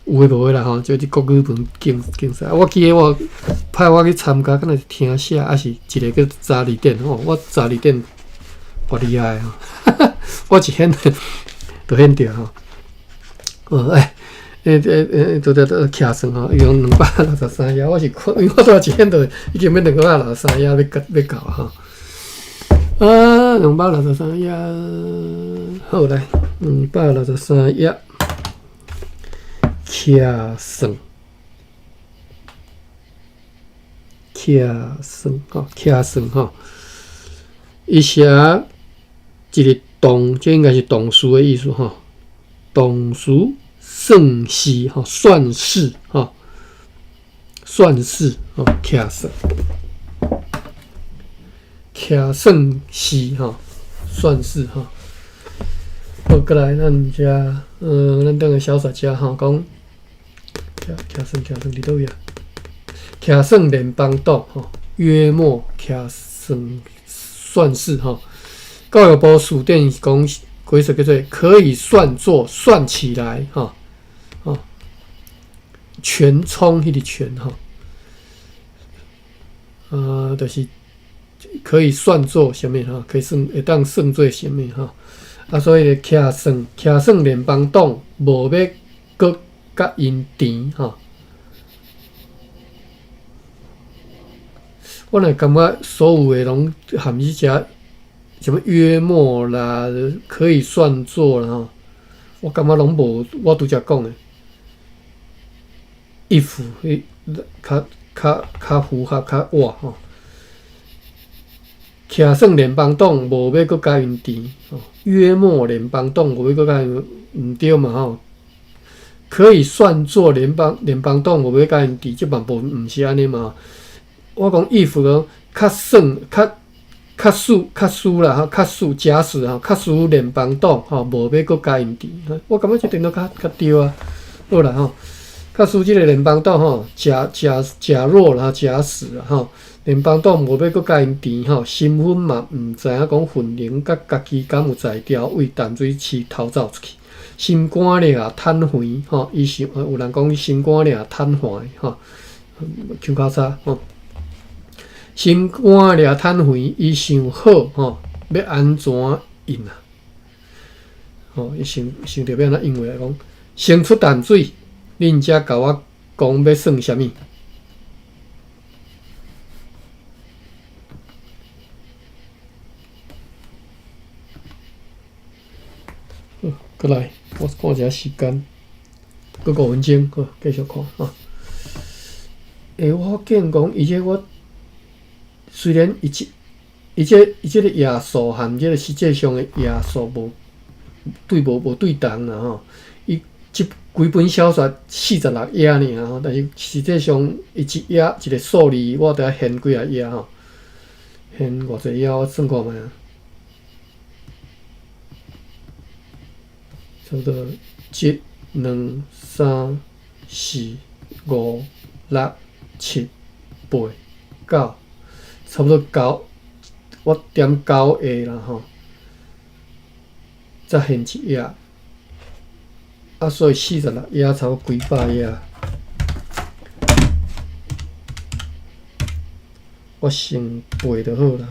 有的無的啦吼，就是國語文競賽。我記得我派我去參加，敢若是聽寫，抑是一個叫查字典吼。我查字典偌厲害吼，我一顯就顯著吼。哦欸，欸欸欸，拄拄徛算吼，伊講263頁，我是看，因為我拄仔一顯就已經欲263頁欲到吼。啊，263頁，好來，263頁。徛算，徛算吼，徛算吼，伊寫一個動，這應該是動詞的意思吼。動詞算是吼，算式吼，算式吼，徛算，徛算是吼，算式吼。好，過來咱遮，咱等個小說家吼講。徛算徛算佇佗位啊？徛算聯邦黨吼，約莫徛算算是吼。教育部辭典講規則叫做可以算作算起來吼，吼，權充彼個權吼，就是可以算作啥物吼，可以算會當算做啥物吼。啊，所以徛算徛算聯邦黨無欲閣佮𪜶甜吼，我若感覺所有的攏含你遮啥物約莫啦，可以算作啦吼，我感覺攏無我拄才講的，if 彼較符合較倚吼。徛算聯邦黨無欲閣佮𪜶甜吼，約莫聯邦黨無欲閣佮𪜶毋對嘛吼。可以算作聯邦黨無欲佮𪜶甜，這嘛無毋是按呢嘛。我講 if 講較算較使較使啦吼，較使假使吼，較使聯邦黨吼無欲閣佮𪜶甜，我感覺這定都較對啊。好啦吼，假使這個聯邦黨吼，假若啦，假使啦吼，聯邦黨無欲閣佮𪜶甜吼，身份嘛毋知影講雲林佮家己敢有才調為淡水市逃走出去。心肝掠坦橫吼，伊想有人講心肝掠坦橫吼，Q 交叉吼。心肝掠坦橫，伊想好吼，欲按怎應啊？吼，伊想想著欲按怎應話來講，先出淡水，恁才共我講欲算啥物？閣來，我看一下時間，閣5分鐘，好，繼續看哈。欸，我見講，伊這我雖然伊這個頁數和這個實際上的頁數無對無對同啦吼。伊這規本小說46頁爾吼，但是實際上伊一頁一個數字，我著愛掀幾仔頁吼，掀偌濟頁，我算看覓啊。差不多一、兩、三、四、五、六、七、八、九、差不多九，我點九下啦吼，才還一頁。啊，所以46頁差不多幾百頁。我先背就好啦，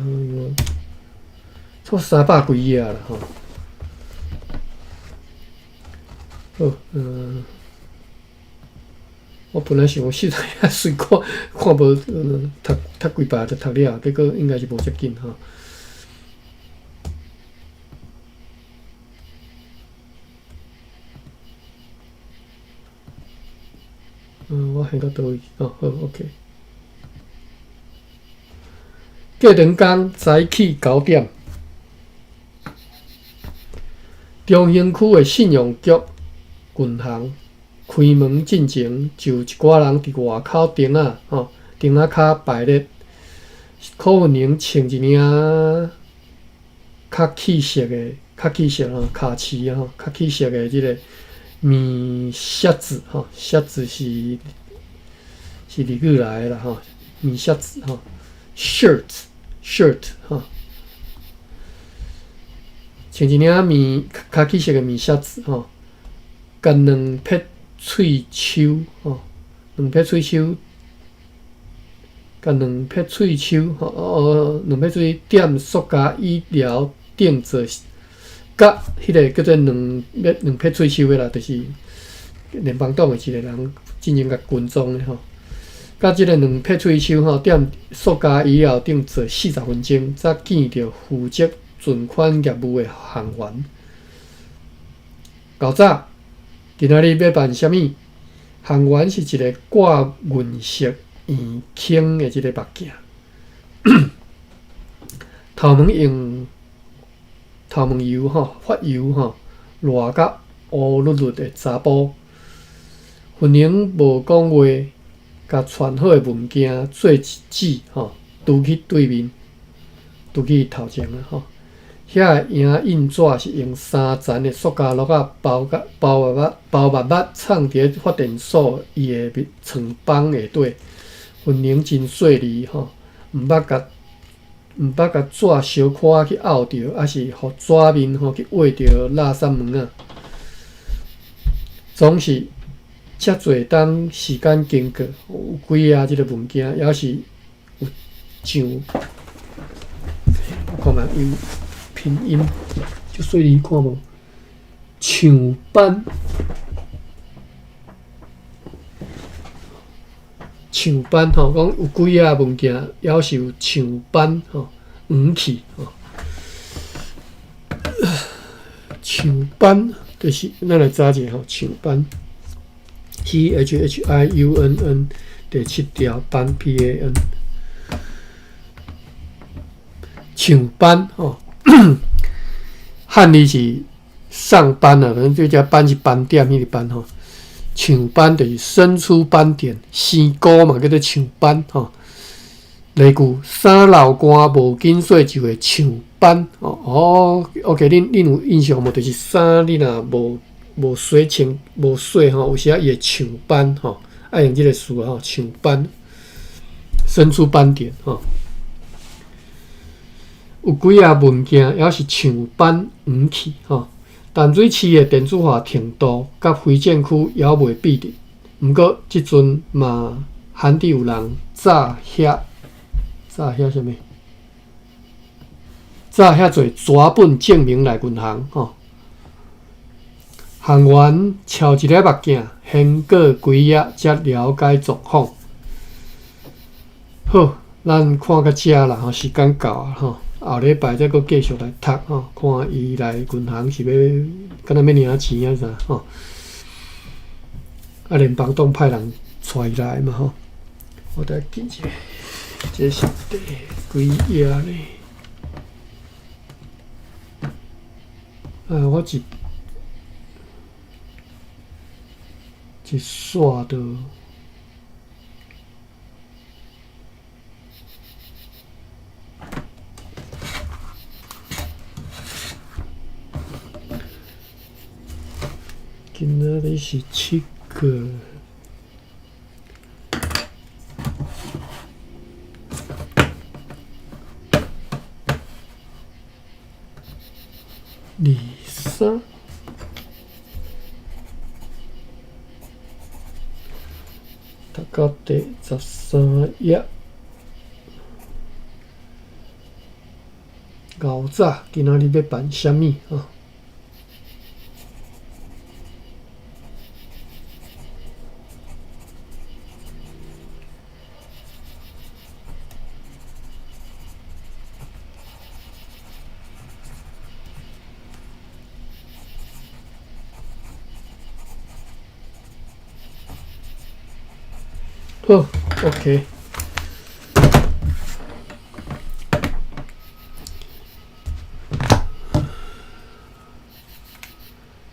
差不多三百幾頁啦吼。好，我本來想講四十頁隨看，看無讀讀幾擺就讀了，結果應該是無遮緊吼。我還到佗位？哦，好，OK。過兩工早起9點，中興區的信用局銀行開門進前，就有一寡人佇外口亭仔吼，亭仔跤排列，可能穿一領較氣色的、較氣色吼，卡其吼，較氣色的這個棉靴子吼，靴子是是日語來的啦吼，棉靴子吼，shirt shirt 吼，穿一領棉卡其色的棉靴子吼，共兩撇喙鬚吼，兩撇喙鬚，共兩撇喙鬚吼，哦，兩撇喙踮塑膠椅寮頂坐，佮彼个叫做兩撇兩撇喙鬚的啦，就是聯邦黨的一個人進前共跟蹤的吼。佮這个兩撇喙鬚吼，踮塑膠椅仔頂坐40分鐘，才見著負責存款業務的行員。厚早，今仔日欲辦啥物？行員是一個掛銀色圓框的這个目鏡，頭毛用頭毛油吼，髮油吼，染甲烏朊朊的查埔，云玲無講話。共傳好的文件做一紙吼，拄去對面，拄去頭前啊吼。遐个影印紙是用三層的塑膠橐仔包甲包密密包密密，藏佇咧發電所伊的床枋下底。云玲真細膩吼，毋捌共紙小可仔去漚著，抑是予紙面吼去搲著垃圾物仔，總是。遮濟冬時間經過，有幾仔這个物件，猶是有上，我看覓有拼音，足細膩看無？上班，上班吼，講有幾仔物件，猶是有上班吼，黃去吼。上班就是咱來查一下吼，上班。C H H I U N N 第七條班 P A N 上班吼，漢字是上班啊，反正這只斑是斑點彼个斑吼。象斑就是生出斑點，生菇嘛叫做象斑吼。例句：衫流汗無緊洗就會象斑哦。哦，OK，恁有印象無？就是衫你若無洗清、無洗吼，有時仔伊會象斑吼，愛用這个詞吼，象斑，生出斑點吼。有幾仔物件，猶是象斑黃去吼。淡水市的電子化程度，佮非戰區猶袂比得。毋過這陣嘛，罕佇有人紮遐紮遐啥物？紮遐濟紙本證明來銀行吼。行員撨一个目鏡，掀過幾頁才了解狀況。好，咱看到遮啦吼，時間到啊吼，後禮拜再閣繼續來讀吼，看伊來銀行是欲敢若欲領錢啊啥吼。啊，聯邦黨派人帶伊來嘛吼。我來記一下，這是第幾頁呢？啊，我一一煞就今仔日是七個。三，讀到第13頁。𠢕早，今仔日欲辦啥物？吼？好，OK。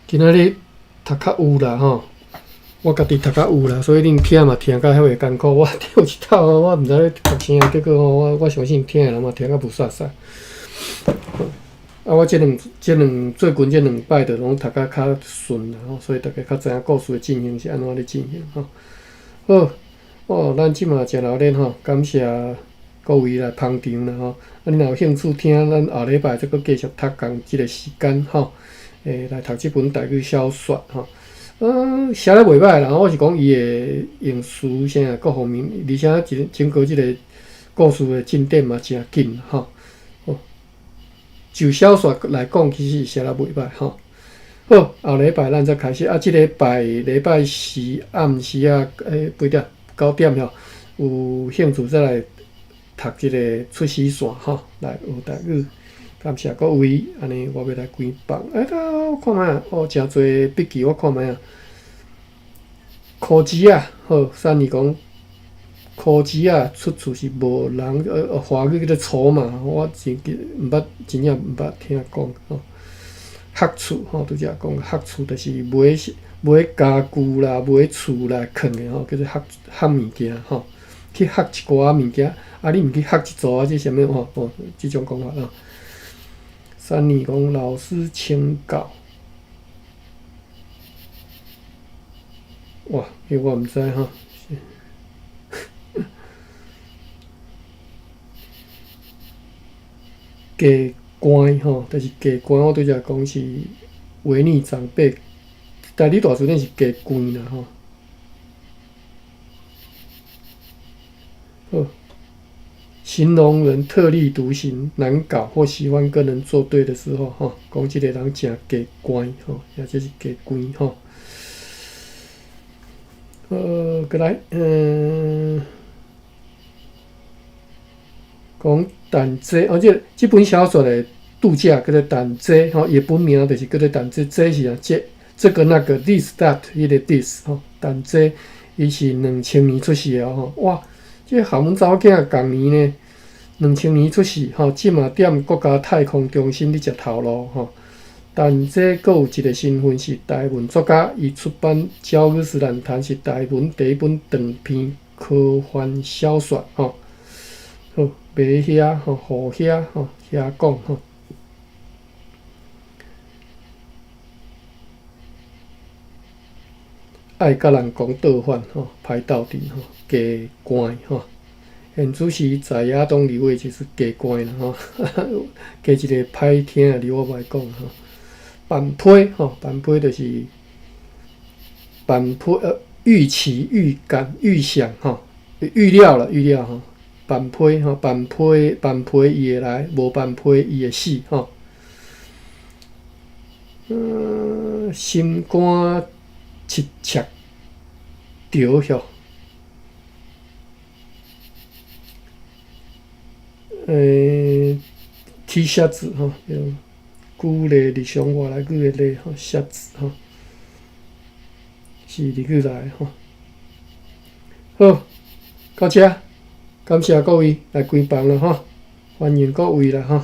今仔日讀較有啦吼，我家己讀較有啦，所以恁聽嘛聽甲遐袂艱苦。我跳一透，我毋知咧讀啥，結果吼，我相信聽的人嘛聽甲霧煞煞。啊，我這兩這兩最近這兩擺就攏讀甲較順啦吼，所以大家較知影故事的進行是按怎咧進行吼。好，哦，咱這馬誠熱鬧吼，感謝各位來捧場啦吼。啊，你若有興趣聽，咱後禮拜再閣繼續讀仝這个時間吼，來讀這本台語小說吼。寫咧袂䆀啦，我是講伊的用詞啥各方面，而且一整個這个故事的進展嘛誠緊吼。就小說來講，其實寫咧袂䆀吼。好，後禮拜咱再開始。啊，這禮拜禮拜四暗時啊，八點9點吼，有興趣再來讀這个出師線吼，來學台語。感謝各位，按呢我欲來關房。欸，我看覓啊，哦，誠濟筆記，我看覓啊。箍子仔，好，啥物講？箍子仔出處是無人，華語叫做籌碼，我真毋捌，真正毋捌聽講吼。學厝吼，拄才講學厝就是買買家具啦，買厝來囥的吼，叫做學學物件吼。去學一寡物件，啊，你毋去學一組啊，這啥物吼？哦，這種講法啊。三年講老師請教，哇，這我毋知吼。假官吼，就是假官，我拄才講是違逆長輩，台語大辭典是假官啦吼。好，形容人特立獨行、難搞或喜歡跟人作對的時候，吼，講這個人誠假官吼，或者是假官吼。過來，講陳這，哦，這本小說的作者叫做陳這，吼，伊的本名就是叫做陳這，這是啊，這這个那个 this that 彼个 this 吼，陳這，伊是2000年出世的吼，哇，這和阮查某囝仝年呢，兩千年出世吼，這馬踮國家太空中心咧食頭路吼。陳這閣有一个身份是台文作家，伊出版《焦語斯蘭談》是台文第一本長篇科幻小說吼。好，馬兄吼，虎兄吼，遐講吼。愛佮人講倒反吼，歹鬥陣吼，假官吼。現主時在野黨立委就是假官啦吼，加一个歹聽的字我無愛講吼。反批吼，反批就是反批預期、預感、預想吼，預料啦，預料吼。反批吼，反批，反批伊會來，無反批伊會死吼。心肝七尺著吼。T 恤子吼，舉例日常話來舉個例吼，靴子吼，是日語來吼。好，到這，感謝各位來關房啦吼，歡迎各位啦吼。